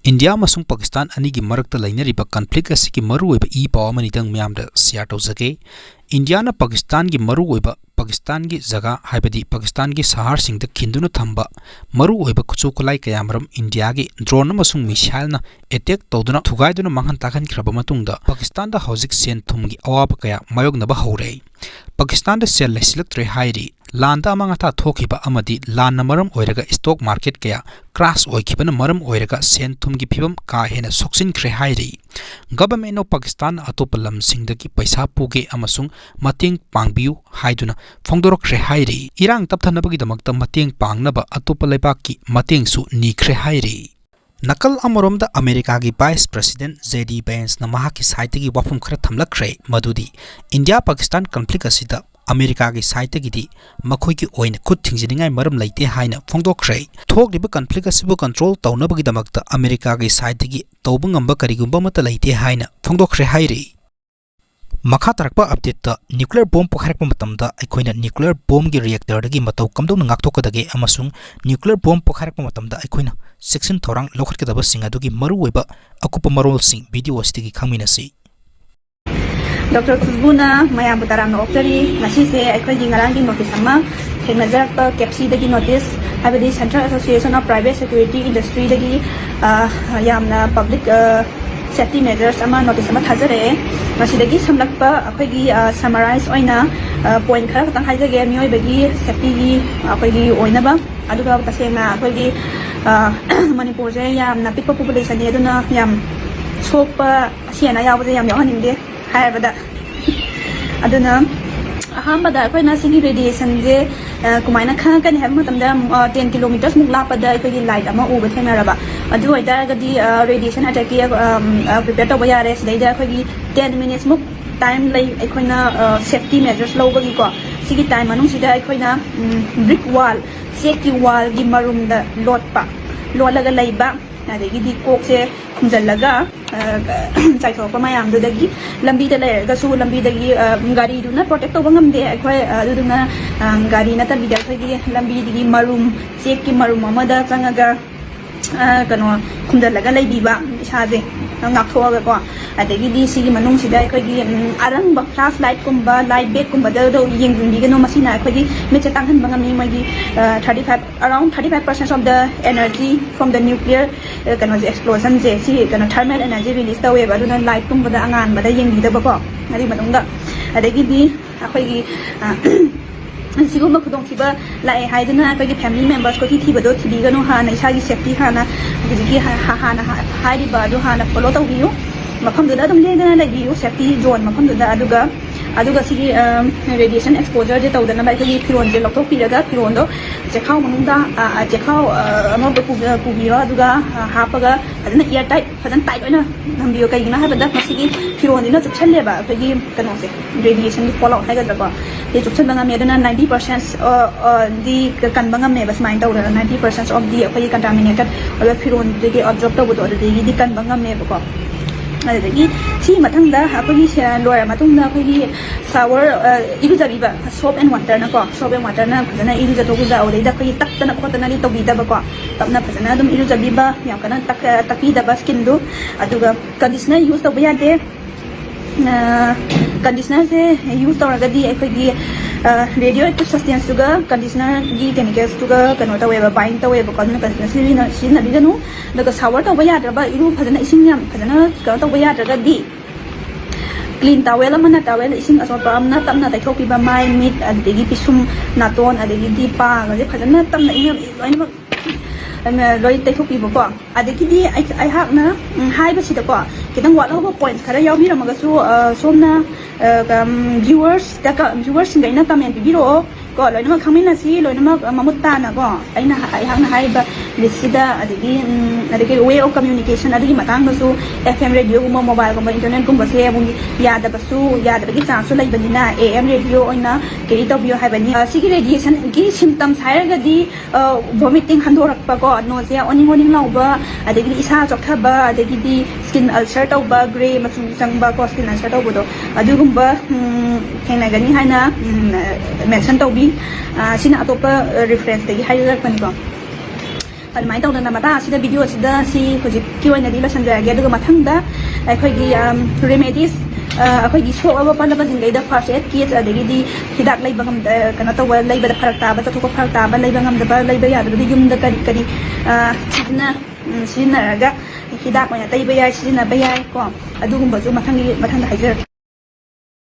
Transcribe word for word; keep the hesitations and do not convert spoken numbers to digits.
India ꯑꯃꯁꯨꯡ ꯄꯥꯀꯤꯁꯇꯥꯟ ꯑꯅꯤꯒꯤ ꯃꯔꯛꯇ ꯂꯩꯅꯔꯤꯕ ꯀꯟꯐ꯭ꯂꯤꯛ ꯑꯁꯤꯒꯤ ꯃꯔꯨꯑꯣꯏꯕ ꯏ ꯄꯥꯎ ꯑꯃꯅꯤꯗꯪ ꯃꯤꯌꯥꯝꯗ ꯁꯤꯌꯥꯔ ꯇꯧꯖꯒꯦ꯫ ꯏꯟꯗꯤꯌꯥꯅ ꯄꯥꯀꯤꯁꯇꯥꯟꯒꯤ ꯃꯔꯨꯑꯣꯏꯕ ꯄꯥꯀꯤꯁꯇꯥꯟꯒꯤ ꯖꯒꯥ, ꯍꯥꯏꯕꯗꯤ ꯄꯥꯀꯤꯁꯇꯥꯟꯒꯤ ꯁꯍꯔꯁꯤꯡꯗ ꯈꯤꯟꯗꯨꯅ ꯊꯝꯕ ꯃꯔꯨꯑꯣꯏꯕ ꯈꯨꯠꯁꯨ ꯈꯨꯠꯂꯥꯏ ꯀꯌꯥꯃꯔꯨꯝ ꯏꯟꯗꯤꯌꯥꯒꯤ ꯗ꯭ꯔꯣꯟ ꯑꯃꯁꯨꯡ ꯃꯤꯁꯥꯏꯜꯅ ꯑꯦꯇꯦꯛ ꯇꯧꯗꯨꯅ ꯊꯨꯒꯥꯏꯗꯨꯅ ꯃꯥꯡꯍꯟ ꯇꯥꯛꯍꯟꯈ꯭ꯔꯕ ꯃꯇꯨꯡꯗ, ꯄꯥꯀꯤꯁꯇꯥꯟꯗ ꯍꯧꯖꯤꯛ ꯁꯦꯟ ꯊꯨꯝꯒꯤ ꯑꯋꯥꯕ ꯀꯌꯥ ꯃꯥꯌꯣꯛꯅꯕ ꯍꯧꯔꯦ꯫ ꯄꯥꯀꯤꯁꯇꯥꯟꯗ ꯁꯦꯜ ꯂꯩꯁꯤꯜꯂꯛꯇ꯭ꯔꯦ ꯍꯥꯏꯔꯤ꯫ ꯂꯥꯟꯗ ꯑꯃꯥꯡ ꯑꯇꯥ ꯊꯣꯛꯈꯤꯕ ꯑꯃꯗꯤ ꯂꯥꯟꯅ ꯃꯔꯝ ꯑꯣꯏꯔꯒ ꯁ꯭ꯇꯣꯛ ꯃꯥꯔꯀꯦꯠ ꯀꯌꯥ ꯀ꯭ꯔꯥꯁ ꯑꯣꯏꯈꯤꯕꯅ ꯃꯔꯝ ꯑꯣꯏꯔꯒ ꯁꯦꯟ ꯊꯨꯝꯒꯤ ꯐꯤꯕꯝ ꯀꯥ ꯍꯦꯟꯅ ꯁꯣꯛꯆꯤꯟꯈ꯭ꯔꯦ ꯍꯥꯏꯔꯤ꯫ Government of ꯄꯥꯀꯤꯁꯇꯥꯟꯅ ꯑꯇꯣꯞꯄ ꯂꯝꯁꯤꯡꯗꯒꯤ ꯄꯩꯁꯥ ꯄꯨꯒꯦ ꯑꯃꯁꯨꯡ ꯃꯇꯦꯡ ꯄꯥꯡꯕꯤꯌꯨ ꯍꯥꯏꯗꯨꯅ ꯐꯣꯡꯗꯣꯔꯛꯈ꯭ꯔꯦ ꯍꯥꯏꯔꯤ꯫ ꯏꯔꯥꯡ ꯇꯞꯊꯅꯕꯒꯤꯗꯃꯛꯇ ꯃꯇꯦꯡ ꯄꯥꯡꯅꯕ ꯑꯇꯣꯞꯄ ꯂꯩꯕꯥꯛꯀꯤ ꯃꯇꯦꯡꯁꯨ ꯅꯤꯈ꯭ꯔꯦ ꯍꯥꯏꯔꯤ꯫ ꯅꯥꯀꯜ ꯑꯃꯔꯣꯝꯗ ꯑꯃꯦꯔꯤꯀꯥꯒꯤ Vice President J D Vance ꯅ ꯃꯍꯥꯛꯀꯤ side ꯇꯒꯤ ꯋꯥꯐꯝ ꯈꯔ ꯊꯝꯂꯛꯈ꯭ꯔꯦ, ꯃꯗꯨꯗꯤ ꯏꯟꯗꯤꯌꯥ ꯄꯥꯀꯤꯁꯇꯥꯟ ꯀꯟꯐ꯭ꯂꯤꯛ ꯑꯁꯤꯗ ꯑꯃꯦꯔꯤꯀꯥꯒꯤ side ꯇꯒꯤꯗꯤ ꯃꯈꯣꯏꯒꯤ ꯑꯣꯏꯅ ꯈꯨꯠ ꯊꯤꯡꯖꯤꯟꯅꯤꯡꯉꯥꯏ ꯃꯔꯝ ꯂꯩꯇꯦ ꯍꯥꯏꯅ ꯐꯣꯡꯗꯣꯛꯈ꯭ꯔꯦ꯫ ꯊꯣꯛꯂꯤꯕ ꯀꯟꯐ꯭ꯂꯤꯛ ꯑꯁꯤꯕꯨ ꯀꯟꯇ꯭ꯔꯣꯜ ꯇꯧꯅꯕꯒꯤꯗꯃꯛꯇ ꯑꯃꯦꯔꯤꯀꯥꯒꯤ side ꯇꯒꯤ ꯇꯧꯕ ꯉꯝꯕ ꯀꯔꯤꯒꯨꯝꯕ ꯑꯃꯠꯇ ꯂꯩꯇꯦ ꯍꯥꯏꯅ ꯐꯣꯡꯗꯣꯛꯈ꯭ꯔꯦ ꯍꯥꯏꯔꯤ꯫ ꯃꯈꯥ ꯇꯥꯔꯛꯄ update ꯇ, nuclear bomb ꯄꯣꯈꯥꯏꯔꯛꯄ ꯃꯇꯝꯗ ꯑꯩꯈꯣꯏꯅ nuclear bomb ꯒꯤ reactor ꯗꯒꯤ ꯃꯇꯧ ꯀꯝꯗꯧꯅ ꯉꯥꯛꯊꯣꯛꯀꯗꯒꯦ ꯑꯃꯁꯨꯡ nuclear bomb ꯄꯣꯈꯥꯏꯔꯛꯄ ꯃꯇꯝꯗ ꯑꯩꯈꯣꯏꯅ ꯆꯦꯛꯁꯤꯟ ꯊꯧꯔꯥꯡ ꯂꯧꯈꯠꯀꯗꯕꯁꯤꯡ ꯑꯗꯨꯒꯤ ꯃꯔꯨꯑꯣꯏꯕ ꯑꯀꯨꯞꯄ ꯃꯔꯣꯜꯁꯤꯡ video ꯑꯁꯤꯗꯒꯤ ꯈꯪꯃꯤꯟꯅꯁꯤ꯫ Doctor ꯈꯨꯁꯕꯨꯅ ꯃꯌꯥꯝꯕꯨ ꯇꯔꯥꯝꯅ ꯑꯣꯛꯆꯔꯤ꯫ ꯉꯁꯤꯁꯦ ꯑꯩꯈꯣꯏꯒꯤ ꯉꯔꯥꯡꯒꯤ notice ꯑꯃ ꯊꯦꯡꯅꯖꯔꯛꯄ, CAPSEA ꯗꯒꯤ notice, ꯍꯥꯏꯕꯗꯤ Central Association of Private Security Industry ꯗꯒꯤ, ꯑ, ꯌꯥꯝꯅ public, ꯑ, safety measures ꯑꯃ, notice ꯑꯃ ꯊꯥꯖꯔꯛꯑꯦ꯫ ꯃꯁꯤꯗꯒꯤ ꯁꯝꯂꯛꯄ ꯑꯩꯈꯣꯏꯒꯤ, ꯑ, summarize ꯑꯣꯏꯅ, ꯑ, point ꯈꯔ ꯈꯛꯇꯪ ꯍꯥꯏꯖꯒꯦ꯫ ꯃꯤꯑꯣꯏꯕꯒꯤ safety ꯒꯤ ꯑꯩꯈꯣꯏꯒꯤ ꯑꯣꯏꯅꯕ, ꯑꯗꯨꯒ ꯇꯁꯦꯡꯅ ꯑꯩꯈꯣꯏꯒꯤ, ꯑ, ꯃꯅꯤꯄꯨꯔꯁꯦ ꯌꯥꯝꯅ ꯄꯤꯛꯄ population ꯅꯤ, ꯑꯗꯨꯅ ꯌꯥꯝ ꯁꯣꯛꯄ, ꯑꯁꯤ ꯑꯅꯥ ꯌꯥꯎꯕꯁꯦ ꯌꯥꯝ ꯌꯥꯎꯍꯟꯅꯤꯡꯗꯦ ꯍꯥꯏꯔꯕꯗ꯫ ꯑꯗꯨꯅ ꯑꯍꯥꯟꯕꯗ ꯑꯩꯈꯣꯏꯅ ꯁꯤꯒꯤ radiation ꯁꯦ, ꯑ, ꯀꯃꯥꯏꯅ ꯈꯪꯉꯛꯀꯅꯤ ꯍꯥꯏꯕ ꯃꯇꯝꯗ, ꯑ, ten kilometres ꯃꯨꯛ ꯂꯥꯞꯄꯗ ꯑꯩꯈꯣꯏꯒꯤ light ꯑꯃ ꯎꯕ ꯊꯦꯡꯅꯔꯕ, ꯑꯗꯨ ꯑꯣꯏꯇꯥꯔꯒꯗꯤ, ꯑ, radiation attack ꯀꯤ, ꯑ, ꯑ, prepare ꯇꯧꯕ ꯌꯥꯔꯦ꯫ ꯁꯤꯗꯩꯗ ꯑꯩꯈꯣꯏꯒꯤ ten minutes ꯃꯨꯛ time ꯂꯩ ꯑꯩꯈꯣꯏꯅ, ꯑ, safety measures ꯂꯧꯕꯒꯤꯀꯣ꯫ ꯁꯤꯒꯤ time ꯃꯅꯨꯡꯁꯤꯗ ꯑꯩꯈꯣꯏꯅ, ꯎꯝ, brick wall, ꯆꯦꯛꯀꯤ wall ꯒꯤ ꯃꯔꯨꯝꯗ ꯂꯣꯠꯄ, ꯂꯣꯠꯂꯒ ꯂꯩꯕ, ꯑꯗꯒꯤꯗꯤ ꯀꯣꯛꯁꯦ ꯈꯨꯝꯖꯤꯜꯂꯒ, ꯑ, ꯆꯥꯏꯊꯣꯔꯛꯄ ꯃꯌꯥꯝꯗꯨꯗꯒꯤ ꯂꯝꯕꯤꯗ ꯂꯩꯔꯒꯁꯨ ꯂꯝꯕꯤꯗꯒꯤ, ꯑ, ꯒꯥꯔꯤꯗꯨꯅ protect ꯇꯧꯕ ꯉꯝꯗꯦ ꯑꯩꯈꯣꯏ, ꯑ, ꯑꯗꯨꯗꯨꯅ, ꯑ, ꯒꯥꯔꯤ ꯅꯠꯇꯕꯤꯗ ꯑꯩꯈꯣꯏꯒꯤ ꯂꯝꯕꯤꯗꯒꯤ ꯃꯔꯨꯝ, ꯆꯦꯛꯀꯤ ꯃꯔꯨꯝ ꯑꯃꯗ ꯆꯪꯉꯒ ꯑ, ꯀꯩꯅꯣ, ꯈꯨꯝꯖꯤꯜꯂꯒ ꯂꯩꯕꯤꯕ, ꯏꯁꯥꯁꯦ ꯉꯥꯛꯊꯣꯛꯑꯒꯀꯣ꯫ ꯑꯗꯒꯤꯗꯤ ꯁꯤꯒꯤ ꯃꯅꯨꯡꯁꯤꯗ ꯑꯩꯈꯣꯏꯒꯤ, ꯎꯝ, ꯑꯔꯪꯕ flashlight ꯀꯨꯝꯕ, light bag ꯀꯨꯝꯕꯗ ꯌꯦꯡꯁꯤꯟꯕꯤꯒꯅꯨ꯫ ꯃꯁꯤꯅ ꯑꯩꯈꯣꯏꯒꯤ ꯃꯤꯠꯁꯦ ꯇꯥꯡꯍꯟꯕ ꯉꯝꯃꯤ꯫ ꯃꯣꯏꯒꯤ, ꯑ, thirty five, around thirty five percent of the energy from the nuclear, ꯑ, ꯀꯩꯅꯣꯁꯦ, explosionꯁꯦ, ꯁꯤ ꯀꯩꯅꯣ, thermal energy release ꯇꯧꯋꯦꯕ꯫ ꯑꯗꯨꯅ lightꯀꯨꯝꯕꯗ, ꯑꯉꯥꯟꯕꯗ ꯌꯦꯡꯕꯤꯗꯕꯀꯣ꯫ ꯑꯗꯨꯒꯤ ꯃꯇꯨꯡꯗ, ꯑꯗꯒꯤꯗꯤ ꯑꯩꯈꯣꯏꯒꯤ, ꯑ, ꯁꯤꯒꯨꯝꯕ ꯈꯨꯗꯣꯡꯊꯤꯕ ꯂꯥꯛꯑꯦ ꯍꯥꯏꯗꯨꯅ ꯑꯩꯈꯣꯏꯒꯤ family members ꯀꯣꯏꯊꯤ ꯊꯤꯕꯗꯣ ꯊꯤꯕꯤꯒꯅꯨ꯫ ꯍꯥꯟꯅ ꯏꯁꯥꯒꯤ safety ꯍꯥꯟꯅ, ꯍꯧꯖꯤꯛꯀꯤ ꯍꯥ-, ꯍꯥ-, ꯍꯥꯟꯅ ꯍꯥ-, ꯍꯥꯏꯔꯤꯕ ꯑꯗꯨ ꯍꯥꯟꯅ follow ꯇꯧꯕꯤꯌꯨ꯫ ꯃꯐꯝꯗꯨꯗ ꯑꯗꯨꯝ ꯂꯦꯡꯗꯅ ꯂꯩꯕꯤꯌꯨ, safety zone ꯃꯐꯝꯗꯨꯗ꯫ ꯑꯗꯨꯒ, ꯑꯗꯨꯒ ꯁꯤꯒꯤ, ꯑꯝ, radiation exposure ꯁꯦ ꯇꯧꯗꯅꯕ ꯑꯩꯈꯣꯏꯒꯤ ꯐꯤꯔꯣꯜꯁꯦ ꯂꯧꯊꯣꯛꯄꯤꯔꯒ, ꯐꯤꯔꯣꯜꯗꯣ ꯆꯦꯈꯥꯎ ꯃꯅꯨꯡꯗ, ꯑ, ꯑ, ꯆꯦꯈꯥꯎ, ꯑ, ꯑꯃ ꯄꯨ-, ꯑ, ꯄꯨꯕꯤꯔꯣ꯫ ꯑꯗꯨꯒ, ꯑ, ꯍꯥꯞꯄꯒ ꯐꯖꯅ air tight, ꯐꯖꯅ tight ꯑꯣꯏꯅ ꯊꯝꯕꯤꯌꯣ꯫ ꯀꯩꯒꯤꯅꯣ ꯍꯥꯏꯕꯗ ꯃꯁꯤꯒꯤ ꯐꯤꯔꯣꯜꯁꯤꯅ ꯆꯨꯞꯁꯜꯂꯦꯕ ꯑꯩꯈꯣꯏꯒꯤ ꯀꯩꯅꯣꯁꯦ, radiation ꯒꯤ fallout ꯍꯥꯏꯒꯗ꯭ꯔꯥꯀꯣ, ꯁꯤ ꯆꯨꯞꯁꯟꯕ ꯉꯝꯃꯦ꯫ ꯑꯗꯨꯅ ninety percent, ꯑ, ꯑ, ꯗꯤ ꯀꯟꯕ ꯉꯝꯃꯦꯕ꯫ ꯁꯨꯃꯥꯏꯅ ꯇꯧꯗꯅ ninety percent of the ꯑꯩꯈꯣꯏꯒꯤ contaminated ꯑꯣꯏꯕ ꯐꯤꯔꯣꯜꯗꯒꯤ absorb ꯇꯧꯕꯗꯣ, ꯑꯗꯨꯗꯒꯤꯗꯤ ꯀꯟꯕ ꯉꯝꯃꯦꯕꯀꯣ꯫ ꯑꯗꯨꯗꯒꯤ ꯁꯤ ꯃꯊꯪꯗ ꯑꯩꯈꯣꯏꯒꯤ ꯁꯦ-, ꯂꯣꯏꯔ ꯃꯇꯨꯡꯗ ꯑꯩꯈꯣꯏꯒꯤ shower, ꯑ, ꯏꯔꯨꯖꯕꯤꯕ, soap and water ꯅꯀꯣ, soap and water ꯅ ꯐꯖꯅ ꯏꯔꯨꯖꯊꯣꯛꯄꯤꯕ꯫ ꯑꯗꯩꯗ ꯑꯩꯈꯣꯏꯒꯤ ꯇꯛꯇꯅ ꯈꯣꯠꯇꯅꯗꯤ ꯇꯧꯕꯤꯗꯕꯀꯣ, ꯇꯞꯅ ꯐꯖꯅ ꯑꯗꯨꯝ ꯏꯔꯨꯖꯕꯤꯕ, ꯌꯥꯝ ꯀꯟꯅ ꯇꯛ-, ꯇꯛꯄꯤꯗꯕ skin ꯗꯨ꯫ ꯑꯗꯨꯒ conditioner use ꯇꯧꯕ ꯌꯥꯗꯦ꯫ ꯑ, conditioner ꯁꯦ use ꯇꯧꯔꯒꯗꯤ ꯑꯩꯈꯣꯏꯒꯤ, ꯑ, radioactive substance ꯇꯨꯒ conditioner ꯒꯤ chemicals ꯇꯨꯒ ꯀꯩꯅꯣ ꯇꯧꯋꯦꯕ, bind ꯇꯧꯋꯦꯕꯀꯣ꯫ ꯑꯗꯨꯅ conditioner ꯁꯤꯖꯤꯟꯅ-, ꯁꯤꯖꯤꯟꯅꯕꯤꯒꯅꯨ꯫ ꯑꯗꯨꯒ shower ꯇꯧꯕ ꯌꯥꯗ꯭ꯔꯕ, ꯏꯔꯨ ꯐꯖꯅ, ꯏꯁꯤꯡ ꯌꯥꯝ ꯐꯖꯅ ꯀꯩꯅꯣ ꯇꯧꯕ ꯌꯥꯗ꯭ꯔꯒꯗꯤ, clean towel ꯑꯃꯅ, towel ꯏꯁꯤꯡ ꯑꯆꯣꯠꯄ ꯑꯃꯅ ꯇꯞꯅ ꯇꯩꯊꯣꯛꯄꯤꯕ, ꯃꯥꯏ, ꯃꯤꯠ, ꯑꯗꯨꯗꯒꯤ ꯄꯤꯁꯨꯝ, ꯅꯥꯇꯣꯟ, ꯑꯗꯒꯤꯗꯤ ꯄꯥꯒꯁꯦ ꯐꯖꯅ ꯇꯞꯅ ꯏꯪꯅ ꯂꯣꯏꯅꯃꯛ, ꯑ, ꯂꯣꯏ ꯇꯩꯊꯣꯛꯄꯤꯕꯀꯣ꯫ ꯑꯗꯒꯤꯗꯤ ꯑꯩ-, ꯑꯩꯍꯥꯛꯅ, ꯎꯝ, ꯍꯥꯏꯕꯁꯤꯗꯀꯣ, ꯈꯤꯇꯪ ꯋꯥꯠꯍꯧꯕ points ꯈꯔ ꯌꯥꯎꯕꯤꯔꯝꯃꯒꯁꯨ, ꯑ, ꯁꯣꯝꯅ, ꯑ, ꯀꯝ-, viewers ꯇ ꯀ-, viewers ꯁꯤꯡꯗ ꯑꯩꯅ comment ꯄꯤꯕꯤꯔꯛꯑꯣ ꯀꯣ꯫ ꯂꯣꯏꯅꯃꯛ ꯈꯪꯃꯤꯟꯅꯁꯤ, ꯂꯣꯏꯅꯃꯛ ꯃꯃꯨꯠ ꯇꯥꯅꯀꯣ꯫ ꯑꯩꯅ ꯍ-, ꯑꯩꯍꯥꯛꯅ ꯍꯥꯏꯔꯤꯕ list ꯁꯤꯗ, ꯑꯗꯒꯤ, ꯎꯝ, ꯑꯗꯒꯤ way of communication ꯑꯗꯨꯒꯤ ꯃꯇꯥꯡꯗꯁꯨ, F M radio ꯒꯨꯝꯕ, mobile ꯒꯨꯝꯕ, internet ꯒꯨꯝꯕꯁꯦ ꯑꯃꯨꯛ ꯌꯥꯗꯕꯁꯨ, ꯌꯥꯗꯕꯒꯤ chance ꯁꯨ ꯂꯩꯕꯅꯤꯅ, A M radio ꯑꯣꯏꯅ carry ꯇꯧꯕꯤꯌꯣ ꯍꯥꯏꯕꯅꯤ꯫ ꯑ, ꯁꯤꯒꯤ radiation ꯒꯤ symptoms ꯍꯥꯏꯔꯒꯗꯤ, ꯑ, vomiting, ꯍꯟꯗꯣꯔꯛꯄ ꯀꯣ, nausea, ꯑꯣꯅꯤꯡ ꯑꯣꯅꯤꯡ ꯂꯥꯎꯕ, ꯑꯗꯒꯤꯗꯤ ꯏꯁꯥ ꯆꯣꯛꯊꯕ, ꯑꯗꯒꯤꯗꯤ skin ulcer ꯇꯧꯕ, grey ꯃꯆꯨ ꯆꯪꯕ ꯀꯣ, skin ulcer ꯇꯧꯕꯗꯣ, ꯑꯗꯨꯒꯨꯝꯕ, ꯎꯝ, ꯊꯦꯡꯅꯒꯅꯤ ꯍꯥꯏꯅ, ꯎꯝ, mention ꯇꯧꯕꯤ꯫ ꯑ, ꯁꯤꯅ ꯑꯇꯣꯞꯄ, ꯑ, reference ꯇꯒꯤ ꯍꯥꯏꯖꯔꯛꯄꯅꯤꯀꯣ꯫ ꯑꯗꯨꯃꯥꯏꯅ ꯇꯧꯗꯅ ꯃꯇꯥꯡ ꯑꯁꯤꯗ video ꯑꯁꯤꯗ ꯁꯤ ꯍꯧꯖꯤꯛꯀꯤ ꯑꯣꯏꯅꯗꯤ ꯂꯣꯏꯁꯤꯟꯖꯔꯒꯦ꯫ ꯑꯗꯨꯒ ꯃꯊꯪꯗ ꯑꯩꯈꯣꯏꯒꯤ, ꯑꯝ, remedies, ꯑ, ꯑꯩꯈꯣꯏꯒꯤ ꯁꯣꯛꯑꯕ ꯄꯜꯂꯕꯁꯤꯡꯈꯩꯗ first aid kits, ꯑꯗꯒꯤꯗꯤ ꯍꯤꯗꯥꯛ ꯂꯩꯕ ꯉꯝꯗ-, ꯀꯩꯅꯣ ꯇꯧꯕ, ꯂꯩꯕꯗ ꯐꯔꯛ ꯇꯥꯕ, ꯆꯠꯊꯣꯛꯄ ꯐꯔꯛ ꯇꯥꯕ, ꯂꯩꯕ ꯉꯝꯗꯕ, ꯂꯩꯕ ꯌꯥꯗꯕꯗꯤ ꯌꯨꯝꯗ ꯀꯔꯤ ꯀꯔꯤ, ꯑ, ꯁꯤꯖꯤꯟꯅ-, ꯎꯝ, ꯁꯤꯖꯤꯟꯅꯔꯒ ꯍꯤꯗꯥꯛ ꯑꯣꯏꯅ ꯇꯩꯕ ꯌꯥꯏ, ꯁꯤꯖꯤꯟꯅꯕ ꯌꯥꯏ ꯀꯣ꯫ ꯑꯗꯨꯒꯨꯝꯕꯁꯨ ꯃꯊꯪꯒꯤ, ꯃꯊꯪꯗ ꯍꯥꯏꯖꯔꯛꯀꯦ꯫